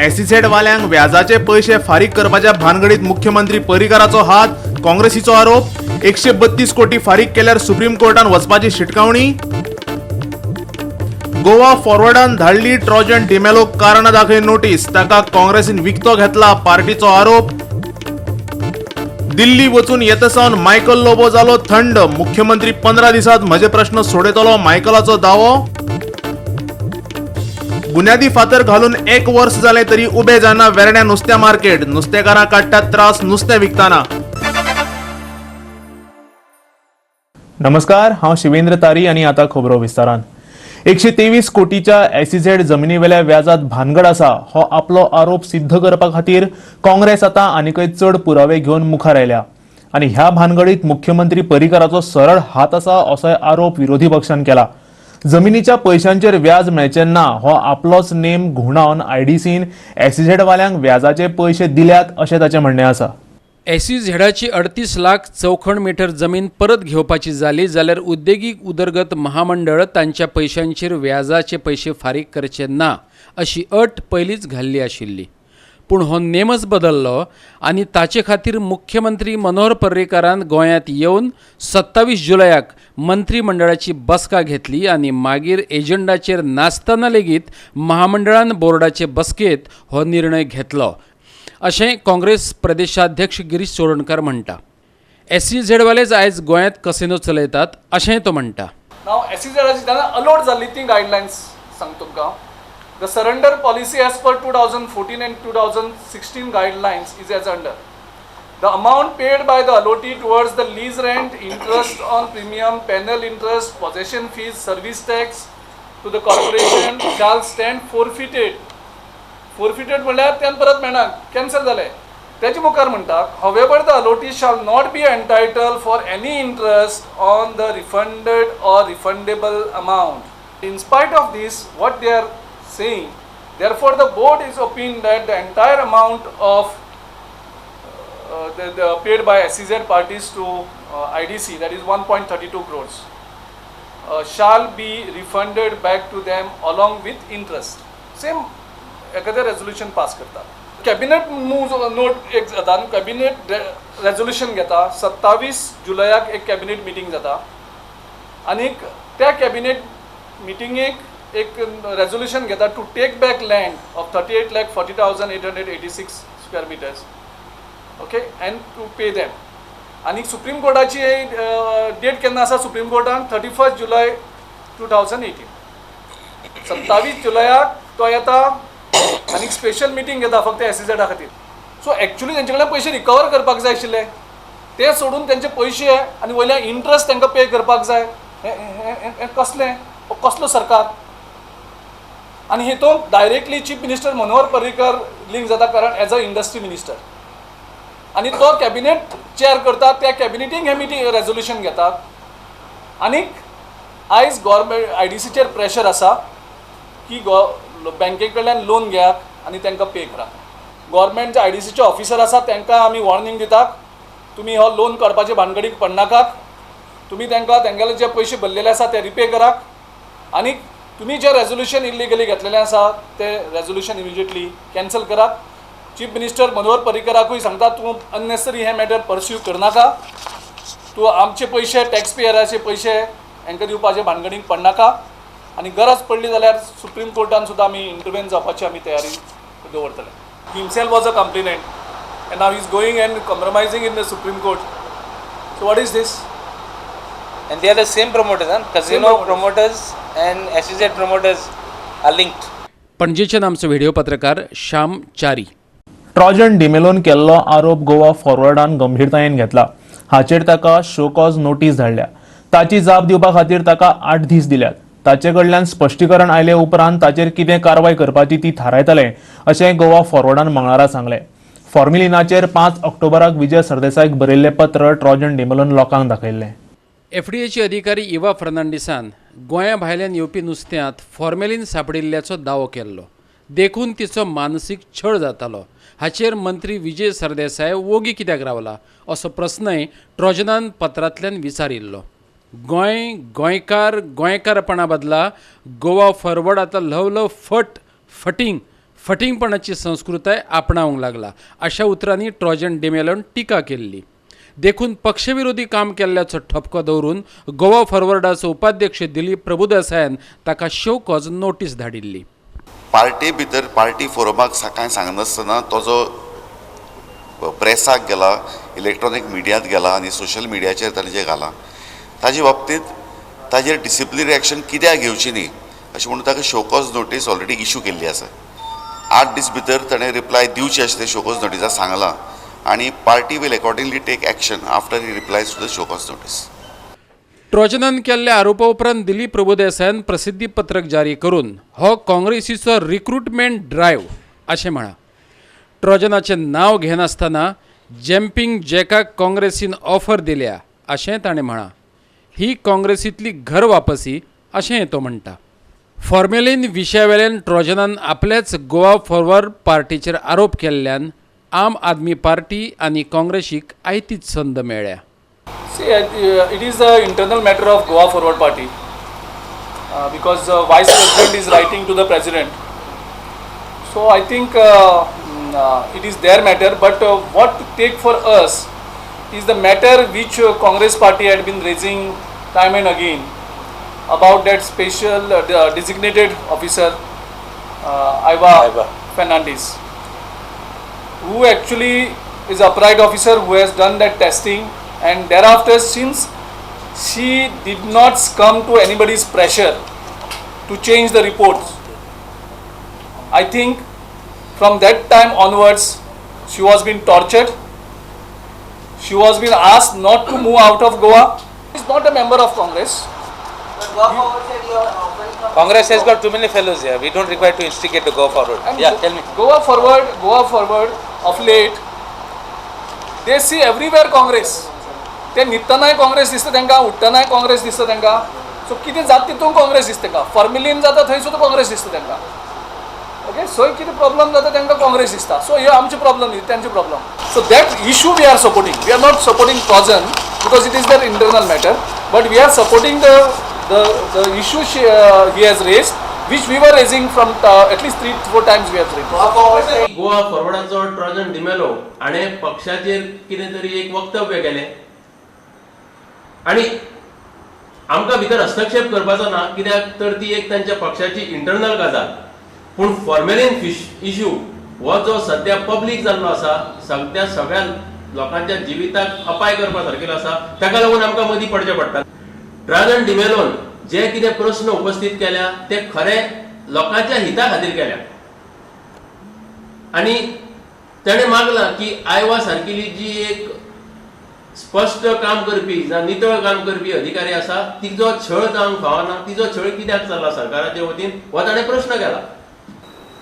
SEZ वाल्यांक व्याजाचे पयशे फारीक करपाच्या भानगडीत मुख्यमंत्री पर्रीकाराचो हात, काँग्रेसीचो आरोप. 132 कोटी फारीक केल्यार सुप्रीम कोर्टान वचपाची शिटकावणी. गोवा फॉरवर्डान धाडली ट्रॉजन डिमेलोक कारणां दाखय नोटीस, ताका काँग्रेसीन विकतो घेतला, पार्टीचो आरोप. दिल्ली वचून येत सावन मायकल लोबो जालो थंड, मुख्यमंत्री 15 दिसात म्हजे प्रश्न सोडयतलो, मायकलाचो दावो. बुन्यादी फातर घालून एक वर्स जालें तरी उबे जायना वेर्ण्या नुस्त्या मार्केट, नुस्तेकारां काडटात त्रास नुस्तें विकतना. नमस्कार, हांव शिवेंद्र तारी आनी आतां खबरो विस्तारान. 123 कोटीच्या एसईझेड जमिनीवेल्या व्याजात भानगड आसा हो आपलो आरोप सिद्ध करपा खातीर काँग्रेस आतां आनीकय चड पुरावे घेवन मुखार आयल्या आनी ह्या भानगडीत मुख्यमंत्री पर्रीकाराचो सरळ हात आसा असोय आरोप विरोधी पक्षान केला. जमिनीच्या पयशांचेर व्याज मेळचें ना हो आपलोच नेम घुंवडावन आयडीसीन एसईझेड वाल्यांक व्याजाचे पयशे दिल्यात अशें ताचें म्हणणें आसा. एसईझेडाची 38 लाख चौखण मिटर जमीन परत घेवपाची जाली जाल्यार उद्देगीक उदरगत महामंडळ तांच्या पयशांचेर व्याजाचे पयशे फारीक करचे ना अशी अट पयलींच घाल्ली आशिल्ली. पूण हो नेमच बदल्लो आनी ताचे खातीर मुख्यमंत्री मनोहर पर्रीकारान गोंयांत येवन 27 जुलयाक मंत्रीमंडळाची बसका घेतली आनी मागीर एजंडाचेर नासतना लेगीत महामंडळान बोर्डाचे बसकेंत हो निर्णय घेतलो अशें काँग्रेस प्रदेशाध्यक्ष गिरीश चोडणकर म्हणटा. एसईझेडवालेच आयज गोंयांत कसिनो चलयतात अशेंय तो म्हणटा. नाव एसईझेडाची जेन्ना अलोट जाल्ली ती गायडलायन्स सांगता तुमकां. The surrender policy as per 2014 and 2016 guidelines is as under. The amount paid by the allottee towards the lease rent, interest on premium, penal interest, possession fees, service tax to the corporation shall stand forfeited. Forfeited म्हणल्यार त्यान परत मेळना, cancel जालें. तेजे मुखार म्हणटा, however the allottee shall not be entitled for any interest on the refunded or refundable amount. In spite of this, what they are saying, therefore the board is opinion that the entire amount of the paid by SEZ parties to IDC, that is 1.32 crores, shall be refunded back to them along with interest. Same एखादें resolution pass करता. Cabinet move note एक जाता आनी cabinet resolution घेता. 27 जुलयाक एक cabinet meeting जाता आनीक त्या कॅबिनेट मिटिंगेक एक रेजोल्युशन घेता to take back land of 38,40,886 square meters, okay, and to pay them. आनी सुप्रीम कोर्टाची डेट केन्ना आसा? Supreme कोर्टान 31 July 2018. 27 जुलयाक तो येता आनी स्पेशल मिटींग घेता फक्त एसईझेडा खातीर. सो एक्चुली तेंचे कडल्यान पयशे रिकवर करपाक जाय आशिल्ले, ते सोडून तेंचे पयशे आनी वयल्यान इंट्रस्ट तांकां पे करपाक जाय. हें कसलें? हो कसलो सरकार? आनी हितून directly chief minister Manohar Parrikar link जाता, कारण एज अ इंडस्ट्री मिनिस्टर आनी तो कॅबिनेट चेअर करता. त्या कॅबिनेटीक हे मिटींग रेजोल्युशन घेतात आनीक आयज गोवोरमेंट आयडीसीचेर प्रेशर आसा की गो बँके कडल्यान लोन घेयात आनी तांकां पे करात. गोवोरमेंट जे आयडीसीचे ऑफिसर आसा तांकां आमी वॉर्निंग दितात, तुमी हो लोन काडपाचे भानगडीक पडनाकात. तुमी तांकां तेंगेले जे पयशे भरलेले आसा ते रिपे करात आनी तुमी जे रेजोल्युशन इलिगली घेतलेलें आसा ते रेजोल्युशन इमिजिएटली कॅन्सल करात. चीफ मिनिस्टर मनोहर पर्रीकराकूय सांगता, तूं अननेसरी हें मॅटर परस्यू करनाका. तूं आमचे पयशे, टॅक्स पेयराचे पयशे हांकां दिवपाचे भानगडीक पडनाका आनी गरज पडली जाल्यार सुप्रीम कोर्टान सुद्दां आमी इंटरवेन जावपाची आमी तयारी दवरतले. Himself was a complainant and now is going and compromising in the Supreme Court. So what is this? And they are the same promoters, huh? Casino promoters. Promoters and SEZ promoters are linked. पणजेच्यान आमचो video पत्रकार Shyam Chari. Trojan डिमेलोन केल्लो आरोप गोवा फॉरवर्डान गंभीरतायेन घेतला. हाचेर ताका show cause notice धाडल्या. ताची जाप दिवपा खातीर ताका 8 दीस दिल्यात. ताचे कडल्यान स्पश्टीकरण आयले उपरांत ताचेर कितें कारवाय करपाची ती थारायतले अशें गोवा फॉरवर्डान मंगळारा सांगलें. फॉर्मेलिनाचेर 5 ऑक्टोबराक विजय सरदेसायक बरयल्लें पत्र ट्रॉजन डिमेलोन लोकांक दाखयल्लें. एफडीएचे अधिकारी इवा फर्नांडिसान गोंया भायल्यान येवपी नुस्त्यांत फॉर्मेलीन सांपडिल्ल्याचो दावो केल्लो, देखून तिचो मानसीक छळ जातालो. हाचेर मंत्री विजय सरदेसाय वोगी कित्याक रावला असो प्रस्नय ट्रॉजनान पत्रांतल्यान विचारिल्लो. गोंय, गोंयकार, गोंयकारपणा बदला गोवा फॉरवर्ड आतां ल्हव ल्हव फट, फटींग, फटींगपणाची संस्कृताय आपणावंक लागला अशा उतरांनी ट्रॉजन डिमेलोन टिका केल्ली. देखून पक्षविरोधी काम केल्ल्याचो ठपको दवरून गोवा फॉरवर्डाचो उपाध्यक्ष दिलीप प्रभुदेसायान ताका शो कॉज नोटीस धाडिल्ली. पार्टी भितर पार्टी फोरमाक कांय सांगनासतना तो जो प्रेसाक गेला, इलेक्ट्रॉनीक मिडियांत गेला आनी सोशल मिडियाचेर ताणें जें घालां ताजे बाबतींत ताजेर डिसिप्लिनरी एक्शन कित्याक घेवची न्ही अशें म्हणून ताका show cause notice already issue केल्ली आसा. 8 दीस भितर ताणें रिप्लाय दिवची अशें तें शोकॉज नोटिसाक सांगलां आनी party will accordingly take action after he replies to the show cause notice. ट्रॉजनान केल्ल्या आरोपा उपरांत दिलीप प्रभुदेसायान प्रसिद्धी पत्रक जारी करून हो काँग्रेसीचो रिक्रुटमेंट ड्रायव्ह अशें म्हळां. ट्रॉजनाचें नांव घेनासतना जॅम्पींग जॅकाक काँग्रेसीन ऑफर दिल्या अशें ताणें म्हळां. ही काँग्रेसींतली घर वापसी अशें तो म्हणटा. फॉर्मेलीन विशयावेल्यान ट्रॉजनान आपल्याच गोवा फॉरवर्ड पार्टीचेर आरोप केल्ल्यान आम आदमी पार्टी आनी काँग्रेसीक आयतीच संद मेळ्ळ्या. See, it is the internal matter of Goa Forward Party because the Vice President is writing to the President. So I think it is their matter, but what to take for us is the matter which Congress Party had been raising time and again about that special designated officer Iva Fernandez, who actually is upright officer who has done that testing, and thereafter since she did not succumb to anybody's pressure to change the reports, I think from that time onwards she was being tortured. She was being asked not to move out of Goa. She is not a member of Congress. Congress has got too many fellows here. We don't require to instigate to go forward. And yeah, tell me. Goa Forward of late, they see everywhere Congress. ते न्हिदतनाय काँग्रेस दिसता तांकां, उठ्ठनाय काँग्रेस दिसता तांकां. So कितें जाता तितून काँग्रेस दिसता तांकां. फॉर्मेलीन जाता थंय सुद्दां काँग्रेस दिसता तांकां. ओके, सो कितें प्रॉब्लम जाता तांकां काँग्रेस दिसता. सो हे आमचे प्रॉब्लम न्ही, तांचे problem. So that issue we are supporting. We are not supporting Trojan because it is their internal matter, but we are supporting the issue he has raised, which we were raising from at least 3-4 times we have raised. Goa फॉरवर्डाचो ट्रॉजन डिमेलो हाणें पक्षाचेर कितें तरी एक वक्तव्य केलें आनी आमकां भितर हस्तक्षेप करपाचो ना, कित्याक तर ती एक तांच्या पक्षाची इंटरनल गजाल. पूण फॉर्मेलीन इश्यू हो जो सद्या पब्लीक जाल्लो आसा, सद्या सगळ्या लोकांच्या जिविताक अपाय करपा सारकेलो आसा, ताका लागून आमकां मदीं पडचें पडटा. ट्रॉजन डिमेलोन जे कितें प्रस्न उपस्थित केल्या ते खरे लोकांच्या हिता खातीर केल्या आनी ताणें मागलां की आयवा सारकेली जी एक स्पश्ट काम करपी जावं नितळ काम करपी अधिकारी आसा तिजो छळ जावंक फावना, तिजो छळ कित्याक चल्ला सरकाराचे वतीन हो ताणें प्रश्न केला.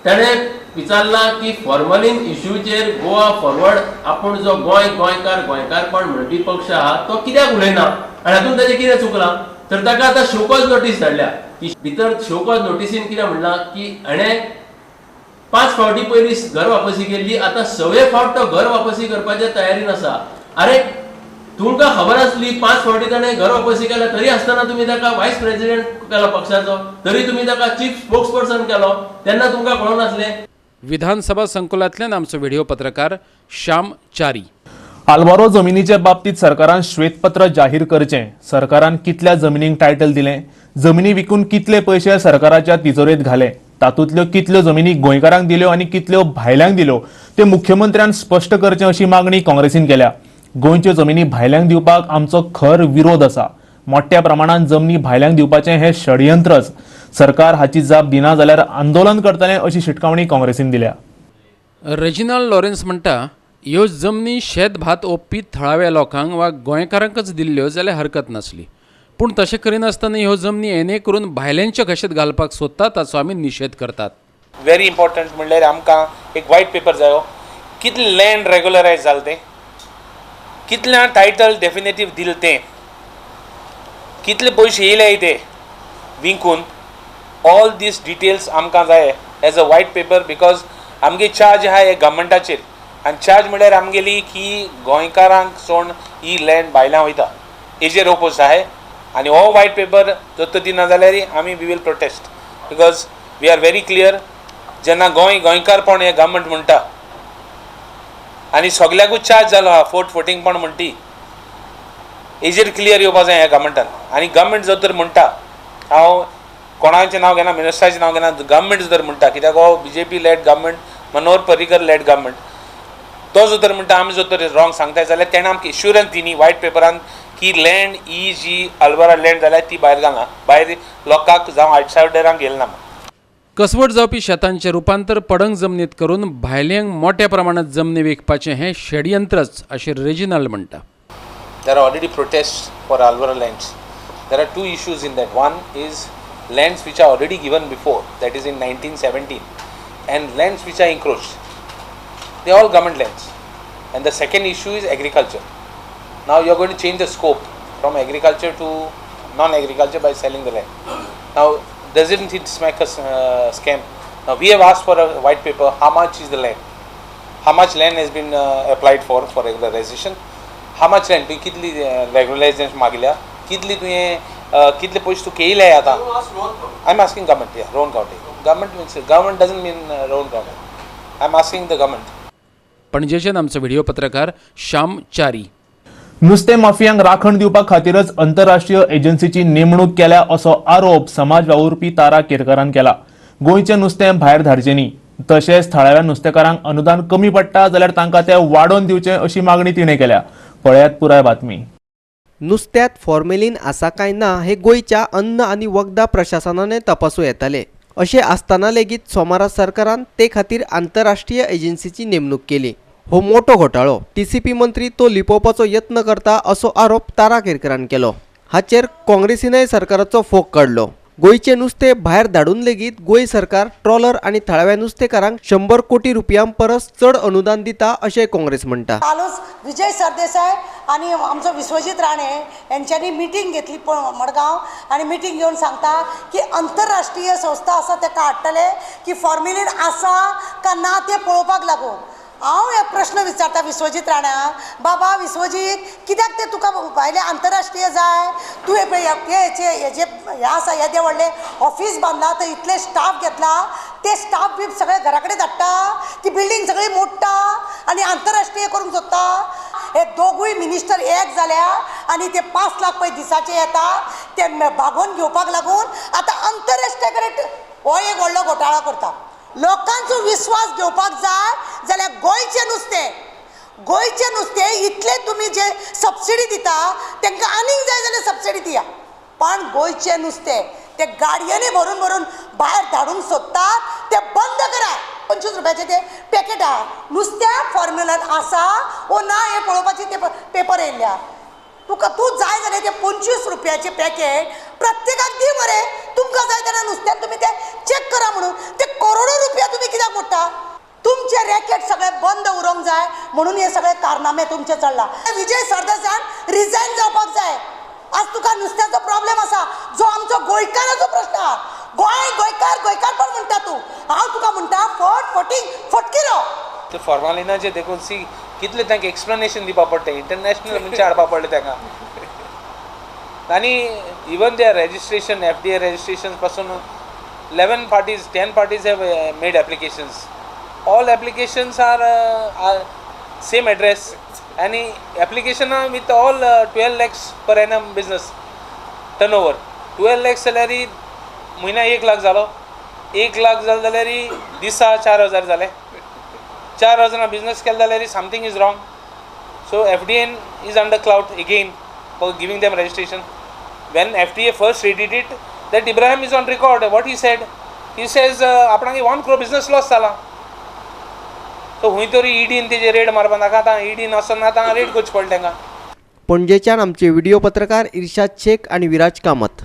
ताणें विचारलां की फॉर्मलीन इश्यूचेर गोवा फॉरवर्ड आपूण जो गोंय गोंयकार गोंयकारपण म्हणपी पक्ष आहा तो कित्याक उलयना आनी हातूंत ताचें कितें चुकलां. तर ताका आतां शोकॉज नोटीस धाडल्या की भितर शोकॉज नोटीसीन कितें म्हणलां की हाणें 5 फावटी पयलीं घर वापसी केल्ली, आतां 6वे फावट तो घर वापसी करपाच्या तयारीन आसा. अरे तुमकां खबर आसली 5 फावटी ताणें घर वापसी केल्या तरी आसतना तुमी ताका वायस प्रेसिडेंट केलो पक्षाचो, तरी तुमी ताका चीफ स्पोक्स पर्सन केलो, तेन्ना तुमकां कळोन आसलें. विधानसभा संकुलांतल्यान आमचो व्हिडिओ पत्रकार श्याम च्यारी. आल्वारो जमिनीच्या बाबतीत सरकारान श्वेतपत्र जाहीर करचें. सरकारान कितल्या जमिनींक टायटल दिलें, जमिनी विकून कितले पयशे सरकाराच्या तिजोरेंत घाले, तातूंतल्यो कितल्यो जमिनी गोंयकारांक दिल्यो आनी कितल्यो भायल्यांक दिल्यो ते मुख्यमंत्र्यान स्पश्ट करचें अशी मागणी काँग्रेसीन केल्या. गोंयच्यो जमिनी भायल्यांक दिवपाक आमचो खर विरोध आसा. मोठ्या प्रमाणान जमनी भायल्यांक दिवपाचें हें षडयंत्रच. सरकार हाची जाप दिना जाल्यार आंदोलन करतलें अशी शिटकावणी काँग्रेसीन दिल्या. रेजिनाल्ड लॉरेन्स म्हणटा ह्यो जमनी शेत भात ओंपपी थळाव्या लोकांक वा गोंयकारांकच दिल्ल्यो जाल्यार हरकत नासली, पूण तशें करिनासतना ह्यो जमनी एने करून भायल्यांच्या घशेत घालपाक सोदता ताचो आमी निशेध करतात. व्हेरी इम्पॉर्टंट म्हणल्यार आमकां एक व्हायट पेपर जायो, कितलें लँड रेगुलरायज जालें तें, कितल्या टायटल डेफिनेटीव दिलें तें, कितले पयशे येयले ते विकून, ऑल these details आमकां जाय as a white paper. Because आमगे चार्ज आहा हे गव्हर्मेंटाचेर आनी चार्ज म्हणल्यार आमगेली की गोंयकारांक सोड ही लँड भायल्यान वयता हेजेर ओपोज आहाय आनी हो व्हायट पेपर जर तो दिना जाल्यार आमी we will protest because we are very clear. जेन्ना गोंय गोंयकारपण हें गव्हर्मेंट म्हणटा आनी सगल्याकूच चार्ज जालो आहा फोर्ट फोटिंगपण म्हणटी, हेजेर क्लियर येवपा जाय ह्या गव्हर्मेंटान. आनी गव्हर्मेंट जर तर म्हणटा, हांव कोणाचें नांव घेना, मिनिस्टराचें नांव घेना, गव्हर्मेंट जर तर म्हणटा, कित्याक हो BJP led government, Manohar Parrikar led government, तो जर तर म्हणटा आमी जर तर रॉंग सांगताय जाल्यार तेणें आमकां इश्युरन्स दिनी वायट पेपरान की लँड ही जी अल्वारा लँड जाल्यार ती भायर घालना, भायर लोकांक जावं आवटसायडरांक गेल ना. कसवट जावपी शेतांचें रुपांतर पडंग जमनीत करून भायल्यांक मोट्या प्रमाणात जमनी विकपाचें हें षडयंत्रच अशें रेजिनाल्ड म्हणटा. There are already protests for Alvara lands. There are two issues in that. One is lands which are already given before, that is in 1917, and lands which are encroached. They are all government lands. And the second issue is agriculture. Now you are going to change the scope from agriculture to non-agriculture by selling the land. Now doesn't it smack a scam? Now we have asked for a white paper, how much is the land? How much land has been applied for regularization? How much land तुवें कितली regularization मागल्या, कितली तुवें कितले पयशे तूं केले आतां? I am asking government, या Rohan Khaunte. Government means government doesn't mean Rohan Khaunte. I am asking the government. पणजेच्यान आमचो व्हिडिओ पत्रकार श्याम च्यारी. नुस्तें माफियांक राखण दिवपा खातीरच अंतरराष्ट्रीय एजन्सीची नेमणूक केल्या असो आरोप समाज वावुरपी तारा केरकरान केला. गोंयचें नुस्तें भायर धाडचें न्ही, तशेंच थळाव्या नुस्तेकारांक अनुदान कमी पडटा जाल्यार तांकां तें वाडोवन दिवचें अशी मागणी तिणें केल्या. पळयात पुराय बातमी. नुस्त्यांत फॉर्मेलीन आसा काय ना हे गोंयच्या अन्न आनी वखदां प्रशासनाने तपासूं येताले. अशें आसतना लेगीत सोमारा सरकारान ते खातीर आंतरराष्ट्रीय एजन्सीची नेमणूक केली. हो मोठो घोटाळो. टीसीपी मंत्री तो लिपोवपाचो यत्न करता असो आरोप तारा केरकरान केलो. हाचेर काँग्रेसीनय सरकाराचो फोग काडलो. गोंयचें नुस्तें भायर धाडून लेगीत गोंय सरकार ट्रॉलर आनी थळाव्या नुस्तेकारांक 100 कोटी रुपयां परस चड अनुदान दिता अशें काँग्रेस म्हणटा. कालूच विजय सरदेसाय आनी आमचो विश्वजीत राणे यांच्यांनी मिटींग घेतली मडगांव, आनी मिटींग घेवन सांगता की अंतरराष्ट्रीय संस्था आसा तेका हाडटले की फॉर्मेलीन आसा का ना तें पळोवपाक लागून. हांव हे प्रश्न विचारता विश्वजीत राण्याक, बाबा विश्वजीत कित्याक ते तुका भायले आंतरराष्ट्रीय जाय? तूं हेजे हें आसा येदें व्हडलें ऑफीस बांदलां, थंय इतले स्टाफ घेतला, ते स्टाफ बी सगळे घरा कडेन धाडटा, ती बिल्डींग सगळी मोडटा आनी आंतरराष्ट्रीय करूंक सोदता. हे दोगूय मिनिस्टर एक जाल्या आनी ते 5 लाख पळय दिसाचे येता ते भागोवन घेवपाक लागून आतां आंतरराष्ट्रीय कडेन हो एक व्हडलो घोटाळो करता. लोकांचो विश्वास घेवपाक जाय जाल्यार गोंयचें नुस्तें, गोंयचें नुस्तें इतलें तुमी जे सबसिडी दिता तांकां आनीक जाय जाल्यार सबसिडी दिया, पण गोंयचें नुस्तें ते गाडयांनी भरून भरून भायर धाडूंक सोदतात ते बंद करा. 25 रुपयाचें तें पॅकेट आहा, नुस्त्या फॉर्म्युलान आसा वो ना हें पळोवपाचें ते पेपर येयल्ले आहा. तुका तूं जाय जाल्यार ते 25 रुपयाचें पॅकेट प्रत्येकाक दी मरे, तुमकां जाय जाल्यार नुस्त्यान तुमी तें चॅक करा म्हणून. ते करोडो रुपया तुमी कित्याक मोडटा? तुमचे रॅकेट सगळे बंद उरोंक जाय म्हणून हे सगळे कारनामे तुमचे चल्ला. विजय सरदेसायान रिजायन जावपाक जाय. आज तुका नुस्त्याचो प्रॉब्लेम आसा जो आमचो गोंयकाराचो प्रश्न आहा. गोंय गोंयकार गोंयकारपण म्हणटा तूं, हांव तुका म्हणटा फट फटींग फटकिरो. ते फॉर्मालिनाचे देखून सी कितले तांकां एक्सप्लेनेशन दिवपा पडटा, इंटरनॅशनल म्हणजे हाडपा पडलें तांकां. आनी even their registration, FDA registration पासून 11 parties, 10 parties have made applications. All applications are same address आनी एप्लिकेशनां with all 12 lakhs per annum business turnover. 12 lakhs जाल्यार म्हयन्या 1 लाख जालो, 1 लाख जालो जाल्यार दिसा 4,000 जाले, 4,000 बिजनेस केले जाल्यार something is wrong. So FDA is under cloud again for giving them registration. When FDA first rated it, that Ibrahim is on record. What he said? He says आपणाक 1 crore business loss जाला. So हुंय तरी ईडीन तेजे red मारपा नाका, आतां ईडीन वचना आतां red करचें पडलें तांकां. पणजेच्यान आमचे व्हिडिओ पत्रकार इर्शाद शेख आनी विराज कामत.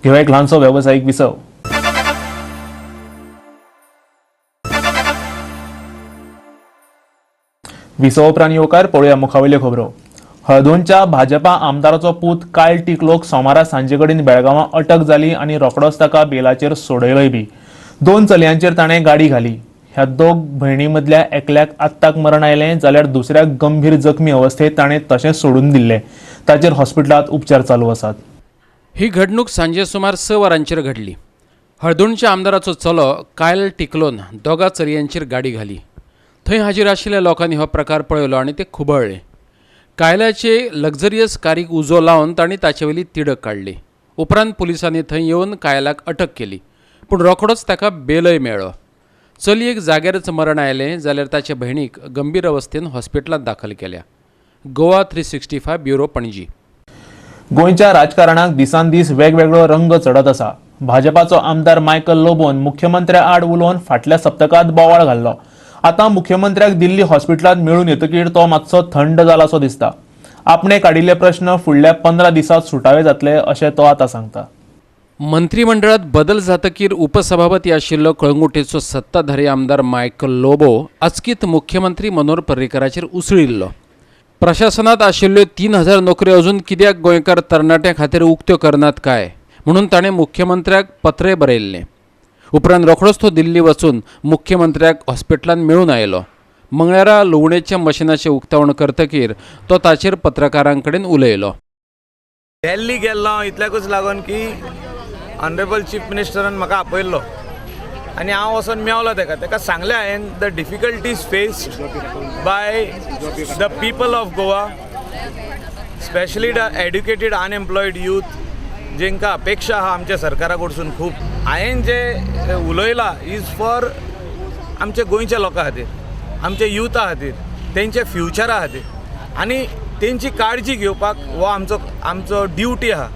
घेवया एक ल्हानसो वेवसायीक विसव. विसव उपरांत येवकार पळोवया मुखावयल्यो खबरो. हळदोणच्या भाजपा आमदाराचो पूत कायल टिकलोक सोमारा सांजे कडेन बेळगांवां अटक जाली आनी रोखडोच ताका बेलाचेर सोडयलोय बी. 2 चलयांचेर ताणें गाडी घाली. ह्या 2 भयणी मदल्या एकल्याक आत्ताक मरण आयलें जाल्यार दुसऱ्याक गंभीर जखमी अवस्थेत ताणें तशेंच सोडून दिल्लें. ताचेर हॉस्पिटलांत उपचार चालू आसात. ही घडणूक सांजे सुमार 6 वरांचेर घडली. हळदोणच्या आमदाराचो चलो कायल टिकलोन दोगा चलयांचेर गाडी घाली. थंय हाजीर आशिल्ल्या लोकांनी हो प्रकार पळयलो आनी ते खुबळ्ळे. कायलाचे लक्झरियस कारीक उजो लावन तांणी ताचे वयली तिडक काडली. उपरांत पुलिसांनी थंय येवन कायलाक अटक केली, पूण रोखडोच ताका बेलय मेळ्ळो. चलयेक जाग्यारच मरण आयलें जाल्यार ताचे भयणीक गंभीर अवस्थेन हॉस्पिटलांत दाखल केल्या. गोवा 365 ब्युरो, पणजी. गोंयच्या राजकारणाक दिसान दीस वेगवेगळो रंग चडत आसा. भाजपाचो आमदार मायकल लोबोन मुख्यमंत्र्या आड उलोवन फाटल्या सप्तकांत बोवाळ घाल्लो. आतां मुख्यमंत्र्याक दिल्ली हॉस्पिटलांत मेळून येतकीर तो मातसो थंड जालासो दिसता. आपणे काडिल्ले प्रश्न फुडल्या 15 दिसांत सुटावे जातले अशें तो आतां सांगता. मंत्रिमंडळात बदल जातकीर उपसभापती आशिल्लो कळंगुटेचो सत्ताधारी आमदार मायकल लोबो अचकीत मुख्यमंत्री मनोहर पर्रीकराचेर उसळिल्लो. प्रशासनात आशिल्ल्यो 3000 नोकऱ्यो अजून कित्याक गोंयकार तरणाट्यां खातीर उक्त्यो करनात काय म्हणून ताणें मुख्यमंत्र्याक पत्रय बरयल्लें. उपरांत रोखडोच तो दिल्ली वचून मुख्यमंत्र्याक हॉस्पिटलांत मेळून आयलो. मंगळारा लुवणेच्या मशिनाचें उक्तावण करतकीर तो ताचेर पत्रकारां कडेन उलयलो. दिल्ली गेल्लो हांव इतल्याकूच लागून की ऑनरेबल चीफ मिनिस्टरान म्हाका आपयल्लो आनी हांव वचोन मेवलो तेका. तेका सांगलें हांवें the difficulties faced by the people of Goa, specially the educated unemployed youth, जेंकां अपेक्षा आहा आमच्या सरकारा कडसून खूब. हांवें जें उलयलां is for आमच्या गोंयच्या लोकां खातीर, आमच्या युथा खातीर, तेंच्या फ्युचरा खातीर आनी तेंची काळजी घेवपाक हो आमचो आमचो ड्युटी आहा.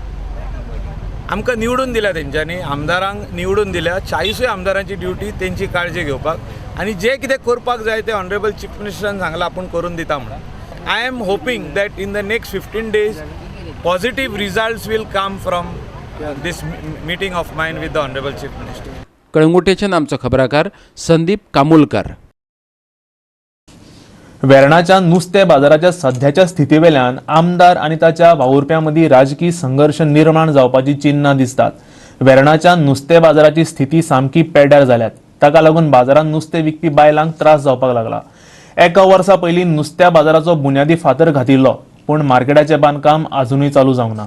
आमकां निवडून दिल्या तेंच्यांनी, आमदारांक निवडून दिल्या, 40 आमदारांची ड्युटी तेंची काळजी घेवपाक आनी जें कितें करपाक जाय तें ऑनरेबल चीफ मिनिस्टरान सांगलां आपूण करून दिता म्हणून. I am hoping that in the next 15 days positive results will come from this meeting of mine with the honourable chief minister. कळंगुटेच्यान आमचो खबराकार संदीप कामुलकर. वेर्णाच्या नुस्तें बाजाराच्या सध्याच्या स्थितीवेल्यान आमदार आनी ताच्या वावुरप्यां मदीं राजकी संघर्श निर्माण जावपाची चिन्नां दिसतात. वेर्णाच्या नुस्तें बाजाराची स्थिती सामकी पेड्यार जाल्यात. ताका लागून बाजारांत नुस्तें विकपी बायलांक त्रास जावपाक लागला. एका वर्सा पयलीं नुस्त्या बाजाराचो बुन्यादी फातर घातिल्लो, पूण मार्केटाचें बांदकाम आजुनूय चालू जावंक ना.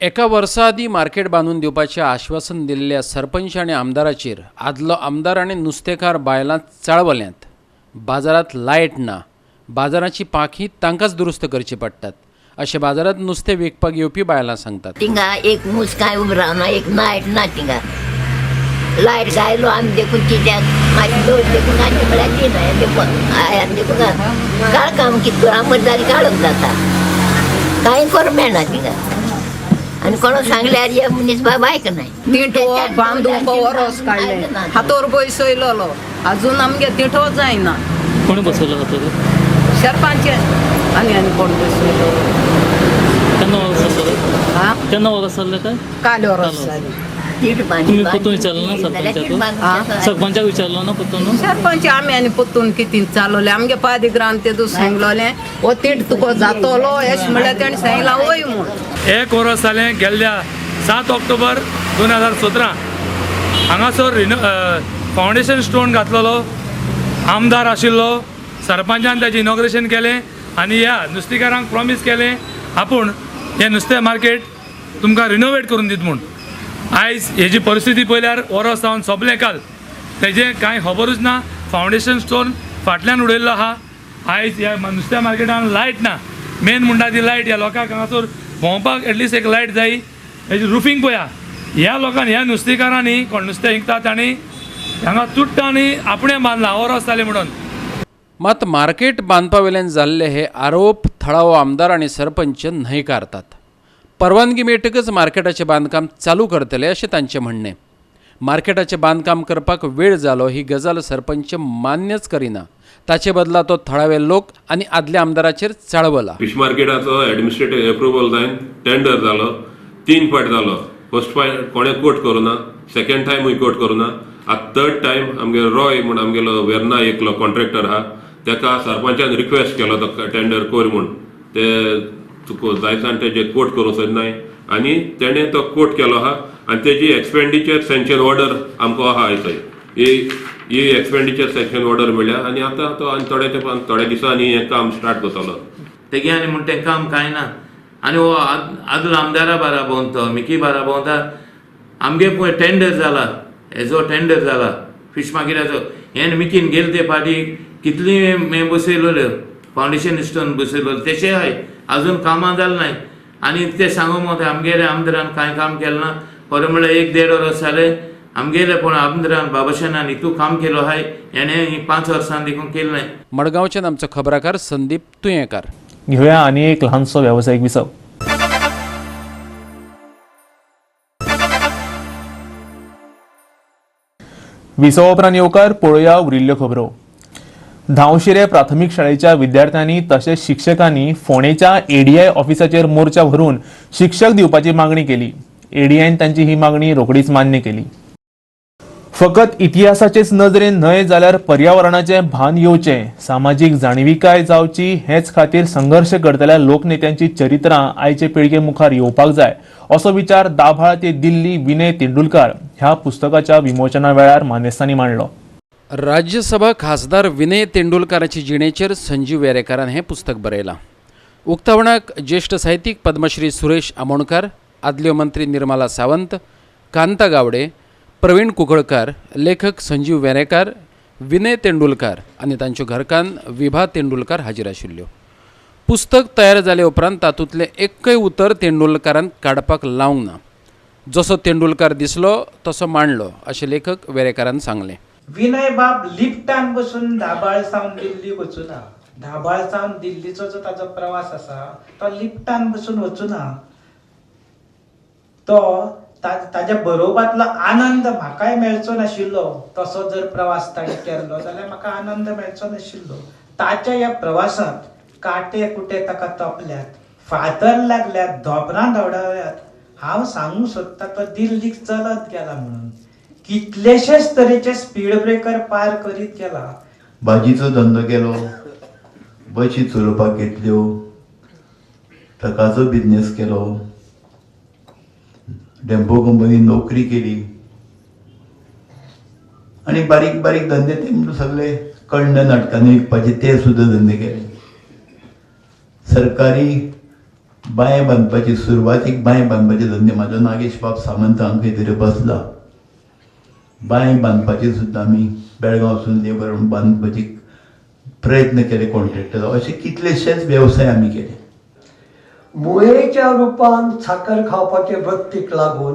एका वर्सा आदीं मार्केट बांदून दिवपाचें आश्वासन दिल्ल्या सरपंच आनी आमदाराचेर आदलो आमदार आनी नुस्तेकार बायलां चाळवल्यांत. बाजारांत लायट ना, बाजाराची पाखी तांकांच दुरुस्त करची पडटात अशें बाजारांत नुस्तें विकपाक येवपी बायलां सांगतात. तिंगा एक मूस काय उबो रावना, एक लायट ना तिंगा. लायट घायलो आमी देखून कित्याक मागीर लोक देखून आनी म्हळ्यार दिना देखून आनी देखून काळखां कितें करूं आमकां जाल्यार काळोख जाता, कांय करूंक मेळना तिंगा. आनी कोणा सांगल्यार हे मनीस बाबा आयकनाय. तिठो बांदूंक वरोस काडलें, हातोर बसयलोलो, अजून आमगे तिठो जायना. कोणी बसवलं होतं? सरपंच आनी आनी कोण बसयलो. केन्ना वरस जाल्लें? हा, केन्ना वरस जाल्लें काय? काल वरस जालें. तुम्ही परतून विचारलं ना सरपंचाक? सरपंचाक विचारलं ना परतून? सरपंच आमी आनी परतून कितें चालवलें आमगे पादिग्रान तेदूस सांगलोलें हो तीट तुका जातलो अशें म्हळ्यार तेणें सांगलां वय म्हूण. एक वरस जालें, गेल्ल्या 7 ऑक्टोबर 2017 हांगासर फावंडेशन स्टोन घातलेलो, आमदार आशिल्लो, सरपंचान ताजें इनॉग्रेशन केलें आनी ह्या नुस्तेकारांक प्रॉमीस केलें आपूण हें नुस्तें मार्केट तुमकां रिनोवेट करून दित म्हूण. आयज हेजी परिस्थिती पळयल्यार वरस जावन सोंपलें काल, तेजें कांय खबरूच ना. फावंडेशन स्टोन फाटल्यान उडयल्लो आहा. आयज ह्या नुस्त्या मार्केटान लायट ना, मेन म्हणटा ती लायट. ह्या लोकांक हांगासर भोंवपाक एटलिस्ट एक लायट जाय. हेजी रुफींग पळया, ह्या लोकांनी ह्या नुस्तेकारांनी कोण नुस्तें विकता तांणी हांगा तुट्टा आनी आपणें बांदलां वरस जालें म्हणून. मात मार्केट बांदपा वयल्यान जाल्ले हे आरोप थळावो आमदार आनी सरपंच न्हयकारतात. परवानगी मेळटकच मार्केटाचें बांदकाम चालू करतले अशें तांचें म्हणणें. मार्केटाचें बांदकाम करपाक वेळ जालो ही गजाल सरपंच मान्यच करिना. ताचे बदला तो थळावे लोक आनी आदल्या आमदाराचेर चाळवला. फिश मार्केटाचो एडमिनिस्ट्रेटीव एप्रुवल जावन टेंडर जालो, 3 फावट जालो. फर्स्ट फावट कोणें कोट करूना, सेकंड टायमूय कोट करूना, आतां थर्ड टायम आमगेलो रॉय म्हूण आमगेलो वेर्ना एकलो कॉन्ट्रॅक्टर आहा, ताका सरपंचान रिक्वेस्ट केलो तो टेंडर कर म्हूण. ते तुका जाय जाण तेजे कोट करूंक सोदनाय आनी तेणें तो कोट केलो आहा आनी तेजी एक्सपेंडिचर सँक्शन ऑर्डर आमकां आहा थंय. ही एक्सपेंडिचर सँक्शन ऑर्डर मेळ्ळ्या आनी आतां तो आनी थोड्या तेंपान थोड्या दिसांनी हें काम स्टार्ट जातलो. तेगे आनी म्हण तें काम कांय ना. आनी हो आदलो आमदारा बारा भोंवता, मिकी बारा भोंवता, आमगे पळय टेंडर जाला, हेजो टेंडर जाला फिश मार्केटाचो, हें मिकीन गेले ते फाटी कितली हें बसयलोल्यो फावंडेशन स्टोन बसयलो तेशें आहाय अजून कामां जालें नाय. आनी ते सांगू मग आमगेले आमदारान कांय काम केलें ना. खरें म्हणल्यार 1-1.5 वर्स जालें आमगेले पण आमदारान बाबाशेनान हितू काम केलो आहाय, हेणें 5 वर्सां देखून केलें नाय. मडगांवच्यान आमचो खबराकार संदीप तुयेंकार. घेवया आनी एक ल्हानसो वेवसायीक विसव. विसवा उपरांत येवकार पळोवया उरिल्ल्यो खबरो. धांवशिरे प्राथमीक शाळेच्या विद्यार्थ्यांनी तशेंच शिक्षकांनी फोंडेच्या एडीआय ऑफिसाचेर मोर्चा भरून शिक्षक दिवपाची मागणी केली. एडीआयन तांची ही मागणी रोखडीच मान्य केली. फकत इतिहासाचेच नदरेन न्हय जाल्यार पर्यावरणाचें भान येवचें, सामाजीक जाणविकाय जावची हेच खातीर संघर्श करतल्या लोकनेत्यांची चरित्रां आयचे पिळगे मुखार येवपाक जाय असो विचार दाभाळ ते दिल्ली विनय तेंडुलकार ह्या पुस्तकाच्या विमोचना वेळार मानेस्तांनी मांडलो. राज्यसभा खासदार विनय तेंडुलकाराचे जिणेचेर संजीव वेरेकारान हें पुस्तक बरयलां. उक्तावणाक ज्येश्ठ साहित्यीक पद्मश्री सुरेश आमोणकार, आदल्यो मंत्री निर्मला सावंत, कांता गावडे, प्रवीण कुंकळकार, लेखक संजीव वेरेकार, विनय तेंडुलकार आनी तांच्यो घरकान्न विभा तेंडुलकार हाजीर आशिल्ल्यो. पुस्तक तयार जाले उपरांत तातूंतलें एक्कय उतर तेंडुलकारान काडपाक लावंक ना. जसो तेंडुलकार दिसलो तसो मांडलो अशें लेखक वेरेकारान सांगलें. विनय बाब लिफ्टान बसून दाबाळ सावन दिल्लीक वचूना. दाबाळ सावन दिल्लीचो जो ताजो प्रवास आसा तो लिफ्टान बसून वचूना. तो ताज्या बरोवपांतलो आनंद म्हाकाय मेळचो नाशिल्लो. तसो जर प्रवास ताणें केल्लो जाल्यार म्हाका आनंद मेळचो नाशिल्लो. ताच्या ह्या प्रवासांत कांटे कुटे ताका तोपल्यात, फातर लागल्यात, धोंपरां धवडावल्यात. हांव सांगूंक सोदता तो दिल्लीक चलत गेला म्हणून कितलेशेच तरेचे स्पीड ब्रेकर पार करीत गेला. भाजीचो धंदो केलो, बशी चलोवपाक घेतल्यो, ट्रकाचो बिजनेस केलो, टेम्पो कंपनी नोकरी केली आनी बारीक बारीक धंदे ते सगळे कण्ण नाटकांनी विकपाचे ते सुद्दां धंदे केले. सरकारी बांय बांदपाची, सुरवातीक बांय बांदपाचे धंदे म्हाजो नागेश बाब सामंत हांगा खंय तरी बसला. बांय बांदपाची सुद्दां आमी बेळगांवसून लेबर बांदपाची प्रयत्न केले, कॉन्ट्रॅक्टर. अशे कितलेशेच वेवसाय आमी केले. मुयेच्या रुपान साकर खावपाचे वृत्तीक लागून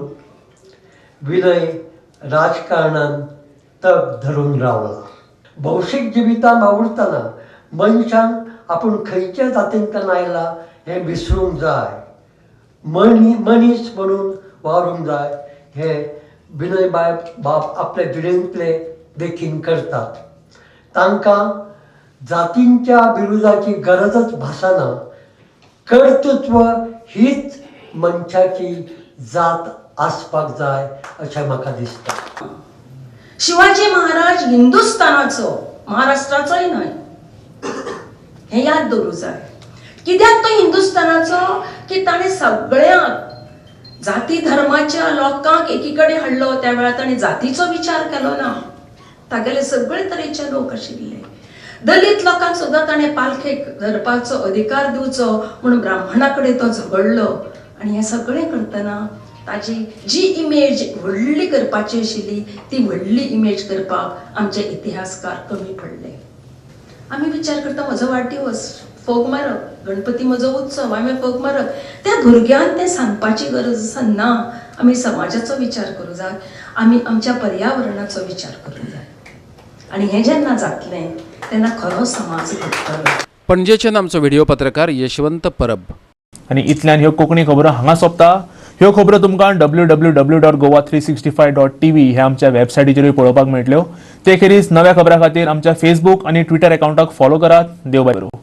विनय राजकारणान तग धरून रावला. भौशीक जिवितान वावुरतना मनशान आपूण खंयच्या जातींतल्यान आयला हें विसरूंक जाय, मनीस म्हणून वावरूंक जाय हें विनय बाब आपले जिणेंतले देखीन करतात. तांकां जातींच्या विरोधाची गरजच भासना. कर्तृत्व हीच मनशाची जात आसपाक जाय अशें म्हाका दिसता. शिवाजी महाराज हिंदुस्थानाचो, महाराष्ट्राचोय न्हय हें याद दवरूं जाय. कित्याक तो हिंदुस्थानाचो की ताणें सगळ्यांक जाती धर्माच्या लोकांक एकी कडेन हाडलो. त्या वेळार ताणें जातीचो विचार केलो ना. तागेले सगळे तरेचे लोक आशिल्ले. दलित लोकांक सुद्दां ताणें पालखेक धरपाचो अधिकार दिवचो म्हूण ब्राह्मणा कडेन तो झगडलो. आनी हें सगळें करतना ताजी जी इमेज व्हडली करपाची आशिल्ली ती व्हडली इमेज करपाक आमचे इतिहासकार कमी पडले. आमी विचार करता म्हजो वाडदिवस, फोग मारप, गणपती म्हजो उत्सव, हांवें फोग मारप. त्या भुरग्यान तें सांगपाची गरज आसा ना. आमी समाजाचो विचार करूं जाय, आमी आमच्या पर्यावरणाचो विचार करूं जाय. आनी हें जेन्ना जातलें तेन्ना खरो समाज घडटलो. पणजेच्यान आमचो व्हिडिओ पत्रकार यशवंत परब. आनी इतल्यान ह्यो कोंकणी खबरो हांगा सोंपता. ह्यो खबरो तुमकां www.goa365.tv ह्या आमच्या वेबसायटीचेरूय पळोवपाक मेळटल्यो. ते खेरीज नव्या खबरां खातीर आमच्या फेसबूक आनी ट्विटर अकावंटाक फॉलो करात. देव बरें करूं.